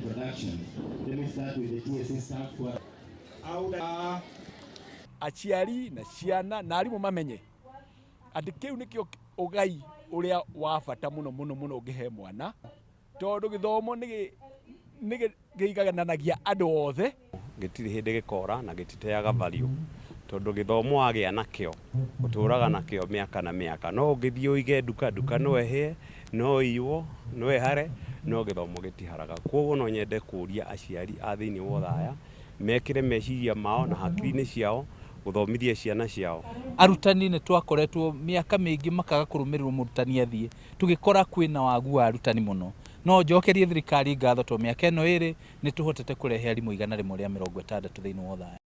introductions. Let me start with the TSC staff who are Aciari na ciana na arimũ mamenye atĩ kĩu nĩkĩo ũgai ũrĩa wa bata mũno mũno mũno ũngĩhe mwana, tondũ gĩthomo nĩ kĩigananagia andũ othe. Gĩtirĩ hĩndĩ gĩkora na gĩtiteaga value, tondũ gĩthomo wagĩa nakĩo ũtũraga nakĩo mĩaka na mĩaka. No ũngĩthiĩ ũige nduka, nduka no ĩhĩe, no ĩiywo, no ĩhare, no gĩthomo gĩtiharaga. Koguo no nyende kũria aciari a thĩinĩ wa Othaya mekĩre meciria mao na hakiri-inĩ ciao gũthomithia ciana ciao. Arutani nĩ twakoretwo mĩaka mĩingĩ makaga kũrũmĩrĩrwo, mũrutani athiĩ tũgĩkora kwĩna wagu wa arutani mũno. No njokerie thirikari ngatho, tondũ mĩaka ĩno 2 nĩ tũhotete kũrehe arimũ 160 thĩinĩ wa Othaya.